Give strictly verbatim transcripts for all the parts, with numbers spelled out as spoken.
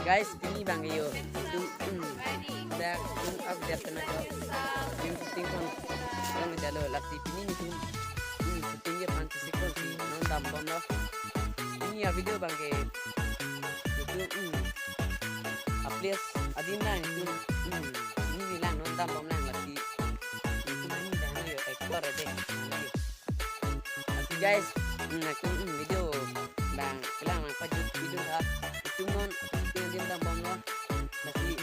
Guys, pini abang yo. Itum, hmm, dak, hmm, update kena ko. Yung shooting kon, yang jalo lasi pini itum, hmm, shooting ke pansi kon si non dambomlo. Pini a-video abang ke, itum, hmm, a-place adim lang itum, hmm, pini lang non dambom lang lasi. Itum ani dah yo, actor deh. Lasi guys, hmm, lasi, hmm, video abang kelang nangpajut video ha. Itum non shooting adim dambomlo. Lasi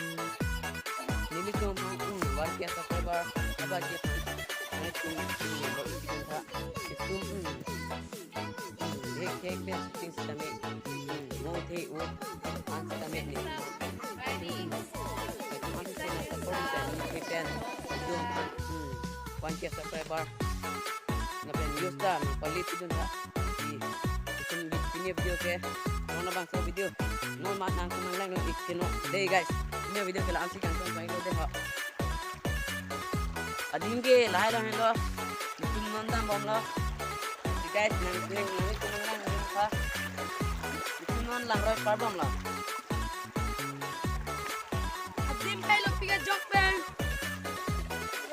nelitum aphan, hmm, one K subscriber, aba ke aphan, nelitum, hmm, nangpajut video ha. Itum, hmm, hmm, hek hek pen shooting sitame, hmm, mo the o an sitame ne. Hmm, itum aphan support sitame, itum aphan, itum aphan, hmm, one K subscriber. Lapen views ta nangpali pidun tha. Di, itum di pini video ke, non labangso video non mat nangtum nanglang non ik keno dei guys. Pini video ke la-an si kangtung pai lo dei ho. Adim ke lahai lo helo. Itum non dambomlo. Di guys, nang nang nang itum nanglang dei tha. Itum non langroi parbomlo. Adim kai lo pika jok pen.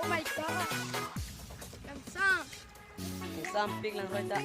Oh my God. Kangsam. Kangsam pik langroi ta.